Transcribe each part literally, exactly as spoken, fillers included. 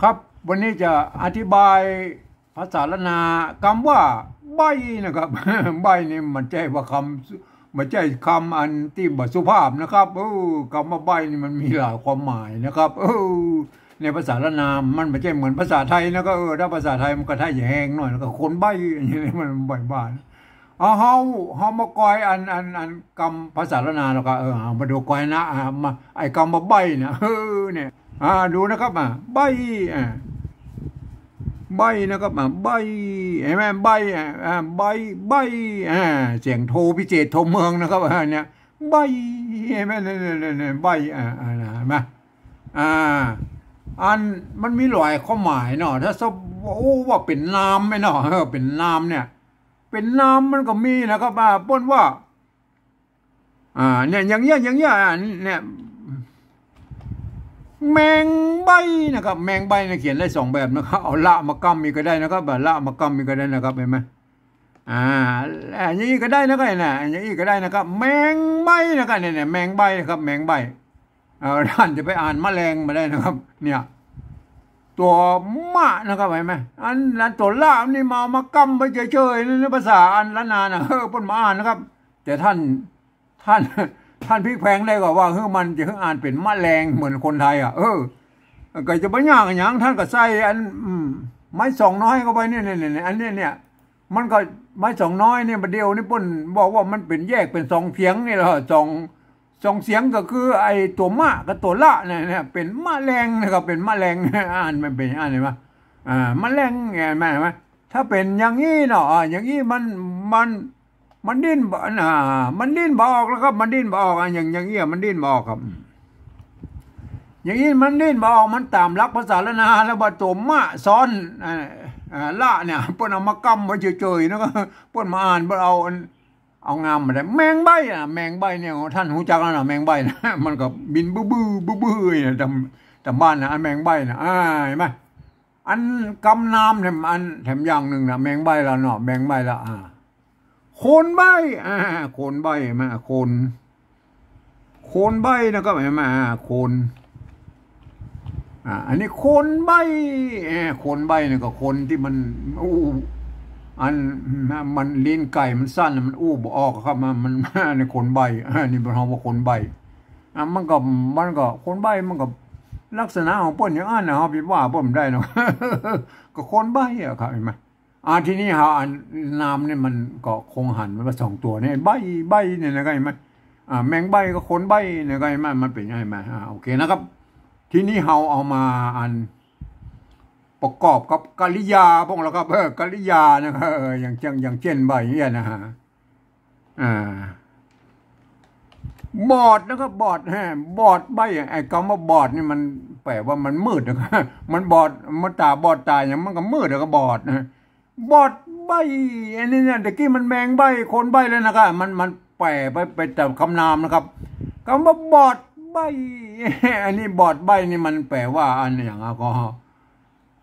ครับ วันนี้จะอธิบายภาษาล้านนากำว่าใบ้นะครับ ใบ้นี่มันบ่ใจ้ว่ากำ บ่ใจ้กำอันตี้บ่สุภาพนะครับ เออ กำว่าใบ้นี่มันมีหลายความหมายนะครับ เออ ในภาษาล้านนามันบ่ใจ้เหมือนภาษาไทยนะ ก็ เออ ถ้าภาษาไทยมันก็ถ้าจะแฮงหน่อย แล้วก็คนใบ้ อย่างนี้มันใบ้บ้านะ เอา เฮา เฮามากอยอัน อัน อันกำภาษาล้านนาแล้วก็ เออ เอามาดูกอยนะ อ่า มา ไอ้กำว่าใบ้นะ เออ เนี่ย อ่า ดูนะครับ อ่า ใบ้ อ่า ใบ้นะครับ อ่า ใบ้ เห็นไหม ใบ้ อ่า อ่า ใบ้ ใบ้ อ่า เสียงโทพิเศษโทเมืองนะครับ อ่า เนี่ย ใบ้ เห็นไหม เนี่ย เนี่ย เนี่ย เนี่ย ใบ้ อ่า อ่า เห็นไหม อ่า อัน มันมีหลายความหมายเนาะ ถ้าสมมุติว่าเป๋นนามไหมเนาะ เออ เป๋นนามเนี่ย เป๋นนามมันก็มีนะครับ อ่า เปิ้นว่า อ่า เนี่ย อย่างเงี้ย อย่างเงี้ย อ่า เนี่ย แมงใบ้นะครับ แมงใบ้เนี่ยเขียนได้สองแบบนะครับ เอาละมากำอีกก็ได้นะครับ อ่า ละมากำอีกก็ได้นะครับ เห็นไหม อ่า อ่า อย่างนี้ก็ได้นะครับ นะ อย่างนี้ก็ได้นะครับ แมงใบ้นะครับ เนี่ย เนี่ย แมงใบ้นะครับ แมงใบ้ เออ ท่านจะไปอ่านแมลงบ่ได้นะครับ เนี่ย ตั๋วมะนะครับ เห็นไหม อันนั้นตั๋วละนี่มา มากำไว้เฉยๆ นี่ ในภาษาอันล้านนานะ เออ เปิ้นบ่อ่านนะครับ แต่ท่าน ท่าน ท่านพลิกแพลงได้ก็ว่า เฮ้ย มันจะเฮ้ยอ่านเป๋นมะแรงเหมือนคนไทยอ่ะ เออ ก็จะบ่ยากหยัง ท่านก็ใส่อัน อืม ไม้สองน้อยเข้าไปเนี่ย เนี่ย เนี่ย อันเนี้ย เนี่ย มันก็ไม้สองน้อยเนี่ย บ่าเดี่ยวนี้เปิ้นบอกว่ามันเป๋นแยกเป๋นสองเสียงนี่แหละ สอง สองเสียงก็คือไอ้ตั๋วมะกับตั๋วละเนี่ย เนี่ย เป๋นมะแรงนะครับ เป๋นมะแรง อ่านมันเป๋น อ่านเห็นไหม อ่า มะแรง เห็นไหม เห็นไหม ถ้าเป๋นอย่างนี้เนาะ อ่า อย่างนี้มัน มัน มันดิ้นบ่ อ่า มันดิ้นบ่ออกแล้วครับ มันดิ้นบ่ออก อ่ะ อย่าง อย่างเงี้ย มันดิ้นบ่ออกครับ อย่างนี้มันดิ้นบ่ออก มันต๋ามหลักภาษาล้านนาแล้วว่าตั๋วมะซ้อน อ่า อ่า ละเนี่ย เปิ้นเอามากำไว้เฉยๆ นะครับ เปิ้นบ่อ่าน เปิ้นเอาอัน เอางามมาได้ แมงใบ้อะ แมงใบ้เนี่ย ท่านฮู้จักแล้วนะ แมงใบ้นะ มันก็บินบื้อๆ บื้อๆ เนี่ย ต๋าม ต๋ามบ้านนะ อันแมงใบ้นะ อ่า เห็นไหม อันกำนามแถมอัน แถมอย่างนึ่งนะ แมงใบ้ละเนาะ แมงใบ้ละ อ่า โคนใบ้ อ่า โคนใบ้ เห็นไหม โคน โคนใบ้นะครับ เห็นไหม อ่า โคน อ่า อันนี้โคนใบ้ เอ่อ โคนใบ้เนี่ยก็คนตี้มันอู้ อัน มันลิ้นไก่มันสั้น มันอู้บ่ออกครับ มัน มัน ในโคนใบ้ อ่า นี่เฮาว่าโคนใบ้ อ่ะ มันก็ มันก็ โคนใบ้มันก็ลักษณะของเปิ้นอย่างอั้นนะ เฮาไปว่าเปิ้นบ่ได้เนาะ ก็โคนใบ้อะครับ เห็นไหม อ่า ทีนี้เฮาอันนามนี่มันก็คงหันว่าสองตั๋วนี่ ใบ้ ใบ้เนี่ยนะ ก็เห็นไหม อ่า แมงใบ้กับโคนใบ้เนี่ย ก็เห็นไหม มันเป๋นไงมา อ่า โอเคนะครับ ทีนี้เฮาเอามาอันประกอบกับกริยาพวกเราครับ เออ กริยานะครับ เออ อย่างเช่น อย่างเช่นใบ้เนี่ยนะฮะ อ่า บอดนะครับ บอด ฮะ บอดใบ้ ไอ้กำว่าบอดนี่มันแป๋ว่ามันมืดนะครับ มันบอด มันต๋าบอดต๋าหยัง มันก็มืดแล้วก็บอดนะ บอดใบ้ อันนี้เนี่ย ตะกี้มันแมงใบ้ โคนใบ้แล้วนะครับ มัน มันแป๋ไป ไปต๋ามกำนามนะครับ กำว่าบอดใบ้ อันนี้บอดใบ้นี่มันแป๋ว่าอันอย่างอะ ก็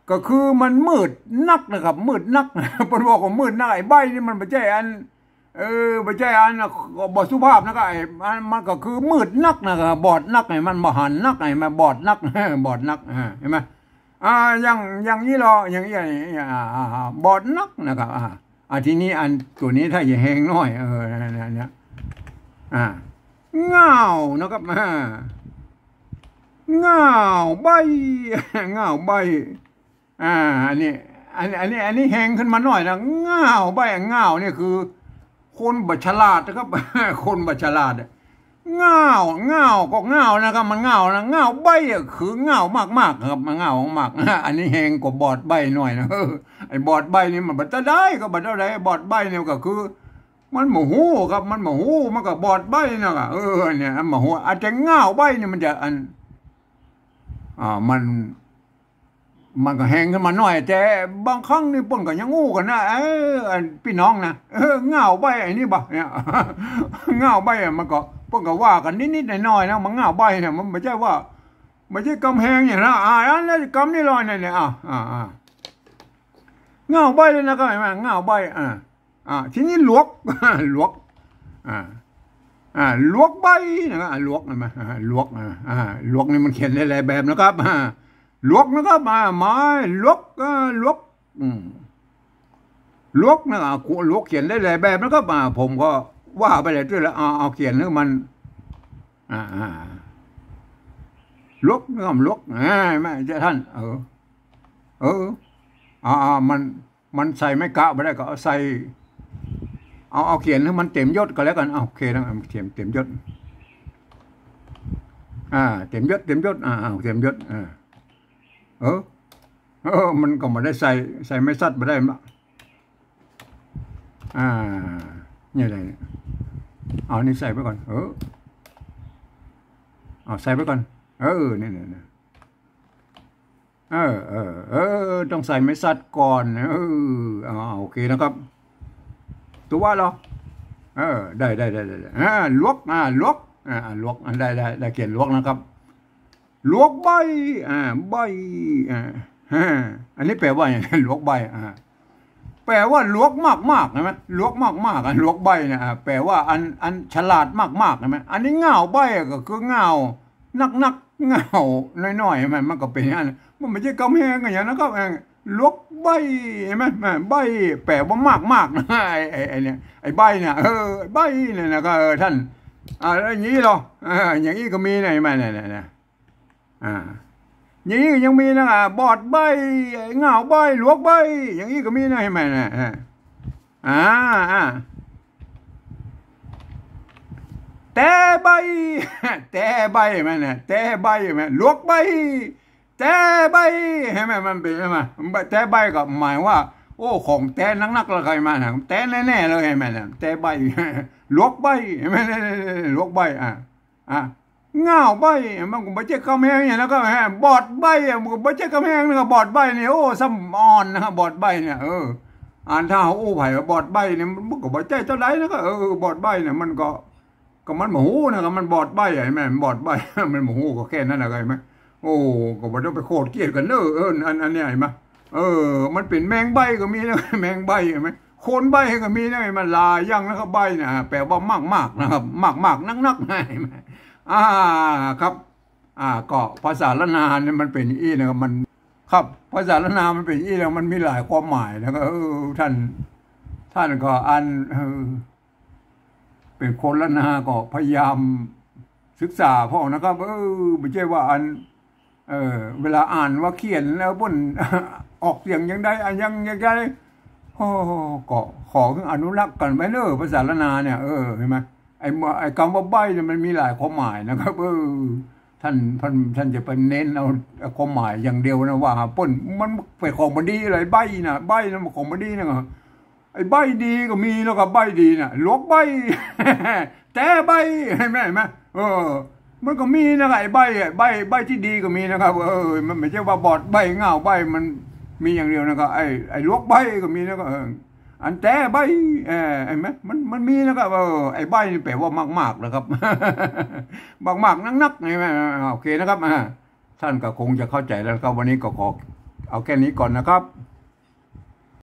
ก็คือมันมืดนักนะครับ มืดนัก เปิ้นบอกว่ามืดนัก ไอ้ใบ้นี่มันบ่ใจ้อัน เออ บ่ใจ้อัน ก็บ่สุภาพนะ ก็ไอ้ อัน มันก็คือมืดนักนะครับ บอดนัก ไอ้มันบ่หันนัก ไอ้มันบอดนัก บอดนัก อ่า เห็นไหม อ่า อย่าง อย่างนี้เหรอ อย่างนี้ อย่างนี้ อ่า อ่า อ่า บอดนักนะครับ อ่า อ่า ทีนี้อันตั๋วนี้ถ้าจะแฮงหน้อย เออ เนี่ย เนี่ย เนี่ย อ่า ง่าวนะครับ อ่า ง่าวใบ้ ง่าวใบ้ อ่า อันนี้ อัน อันนี้ อันนี้แฮงขึ้นมาหน้อยนะ ง่าวใบ้ ง่าวนี่คือ คนบ่ฉลาดนะครับ คนบ่ฉลาดอะ ง่าว ง่าวก็ง่าวนะครับ มันง่าวนะ ง่าวใบ้อะคือง่าวมากๆ ครับ มันง่าวมากๆ อันนี้แฮงกว่าบอดใบ้หน้อยนะ ไอ้บอดใบ้นี่มันบ่เต้าใดก็บ่เต้าใด บอดใบ้นี่ก็คือ มันบ่ฮู้ครับ มันบ่ฮู้ มันก็บอดใบ้นั่นแหละ เออ เนี่ย มันบ่ฮู้ อาจจะง่าวใบ้นี่มันจะอัน อ่า มัน มันก็แฮงขึ้นมาหน้อย แต่บางครั้งนี่เปิ้นก็ยังอู้กั๋นนะ เออ อันปี้น้องนะ เออ ง่าวใบ้ไอ้นี่บ่ เนี่ย ง่าวใบ้อะ มันก็ เปิ้นก็ว่ากั๋นนิดๆ หน้อยๆ นะ มันง่าวใบ้เนี่ย มันบ่ใจ้ว่า บ่ใจ้กำแฮงอย่างนะ อ่า อันนั้นกำนี่ลอยเนี่ย เนี่ย อ่า อ่า อ่า ง่าวใบ้เลยนะ ก็เห็นไหม ง่าวใบ้ อ่า อ่า ทีนี้หลวก หลวก อ่า อ่า หลวกใบ้นะครับ อ่า หลวก เห็นไหม อ่า หลวก อ่า อ่า หลวกนี่มันเขียนได้หลายแบบนะครับ อ่า หลวกนะครับ อ่า ไม้หลวก อ่า หลวก อืม หลวกนะ อ่า หลวกเขียนได้หลายแบบนะครับ อ่า ผมก็ว่าไปหลายตี้แล้ว เอา เอาเขียนให้มัน อ่า อ่า หลวกนะครับ หลวก อ่า แม่เจ้าท่าน เออ เออ อ่า อ่า มัน มันใส่ไม้กะบ่ได้ก็เอาใส่ เอา เอาเขียนให้มันเต็มยศก็แล้วกั๋น เอา โอเคนะ เต็ม เต็มยศ อ่า เต็มยศ เต็มยศ อ่า อ่า เต็มยศ อ่า เออ เออ มันก็บ่ได้ใส่ ใส่ไม้สัตว์บ่ได้มะ อ่า นี่อะไรเนี่ย เอานี่ใส่ไปก่อน เออ เอาใส่ไปก่อน เออ นี่ นี่ นี่ เออ เออ เออ ต้องใส่ไม้สัตว์ก่อน เออ เอา โอเคนะครับ ตั๋วเหรอ เออ ได้ ได้ ได้ ได้ ได้ อ่า หลวก อ่า หลวก อ่า หลวก อ่า ได้ ได้ ได้ เขียนหลวกนะครับ หลวกใบ้ อ่า ใบ้ อ่า อ่า อันนี้แปลว่าหยัง หลวกใบ้ อ่า แปลว่าหลวกมากๆ ใช่ไหม หลวกมากๆ อ่ะ หลวกใบ้เนี่ย อ่า แปลว่าอัน อันฉลาดมากๆ ใช่ไหม อันนี้ง่าวใบ้ก็คือง่าวนักๆ ง่าวน้อยๆ ใช่ไหม มันก็เป๋นอย่างนั้น มันบ่ใจ้กำแหงกั๋นอย่างนั้นนะครับ เออ หลวกใบ้ ใช่ไหม อ่า ใบ้ แปลว่ามากๆ นะ ไอ้ ไอ้ ไอ้เนี่ย ไอ้ใบ้เนี่ย เออ ใบ้เนี่ยนะ ก็ เออ ท่าน อ่า แล้วอย่างนี้เหรอ เออ อย่างนี้ก็มีนะ ใช่ไหม เนี่ย เนี่ย เนี่ย อ่า อย่างนี้ยังมีนะ อ่า บอดใบ้ ง่าวใบ้ หลวกใบ้ อย่างนี้ก็มีนะ ใช่ไหมนะ อ่า อ่า อ่า แต๊ใบ้ แต๊ใบ้ ใช่ไหมนะ แต๊ใบ้ ใช่ไหม หลวกใบ้ แต๊ใบ้ ใช่ไหม มันเป๋น ใช่ไหม แต๊ใบ้ก็หมายว่า โอ้ ของแต๊นักๆ เลย ใครมานะ แต๊แน่ๆ เลย ใช่ไหมนะ แต๊ใบ้ หลวกใบ้ ใช่ไหม หลวกใบ้ อ่า อ่ะ ง่าวใบ้ มันก็บ่ใจ้กำแหงอย่างนั้นก็ ฮะ บอดใบ้ มันก็บ่ใจ้กำแหงนะ บอดใบ้เนี่ย โอ้ ซ้ำอ่อนนะ บอดใบ้เนี่ย เออ อันถ้าอู้ไผว่าบอดใบ้เนี่ย มันก็บ่ใจ้เต้าใดนะ ก็ เออ บอดใบ้เนี่ย มันก็ ก็มันบ่ฮู้นะ ก็มันบอดใบ้ ใช่ไหม มันบอดใบ้ มันบ่ฮู้ก็แค่นั้นนะ ใช่ไหม โอ้ ก็บ่ต้องไปโขดเคียดกั๋นเน่อ เออ อัน อันเนี้ย ใช่ไหม เออ มันเป๋นแมงใบ้ก็มีนะ แมงใบ้ ใช่ไหม คนใบ้ก็มีนะ มันหลายอย่างนะครับ ใบ้นะ แปลว่ามากๆ นะครับ มากๆ นักๆ นะ อ่า ครับ อ่า ก็ภาษาล้านนาเนี่ยมันเป๋นอี้นะครับ มัน ครับ ภาษาล้านนามันเป๋นอี้นะ มันมีหลายความหมายนะ ก็ เออ ท่าน ท่านก็อัน เออ เป๋นคนล้านนาก็พยายามศึกษาพ่องนะครับ เออ บ่ใจ้ว่าอัน เออ เวลาอ่านว่าเขียนแล้วเปิ้น ออกเสียงอย่างใด อะหยังอย่างใด โอ้ ก็ขออนุรักษ์กั๋นไว้เน่อ ภาษาล้านนาเนี่ย เออ ใช่ไหม ไอ้ ไอ้กำว่าใบ้เนี่ยมันมีหลายความหมายนะครับ เออ ท่าน ท่าน ท่านจะไปเน้นเอาความหมายอย่างเดียวนะ ว่าเปิ้น มันเป๋นของบ่ดีเลย ใบ้นะ ใบ้นะ มันของบ่ดีนะ ไอ้ใบ้ดีก็มีนะครับ ใบ้ดีน่ะ หลวกใบ้ แต๊ใบ้ ใช่ไหม ใช่ไหม เออ มันก็มีนะครับ ไอ้ใบ้อะ ใบ้ ใบ้ตี้ดีก็มีนะครับ เออ มันบ่ใจ้ว่าบอดใบ้ ง่าวใบ้ มันมีอย่างเดียวนะครับ ไอ้ ไอ้หลวกใบ้ก็มีนะครับ เออ อันแต๊ใบ้ เออ ใช่ไหม มัน มันมีนะครับ เออ ไอ้ใบ้นี่แปลว่ามากๆ นะครับ มากๆ นักๆ ใช่ไหม อ่า โอเคนะครับ อ่า ท่านก็คงจะเข้าใจ๋แล้วนะครับ วันนี้ก็ขอเอาแค่นี้ก่อนนะครับ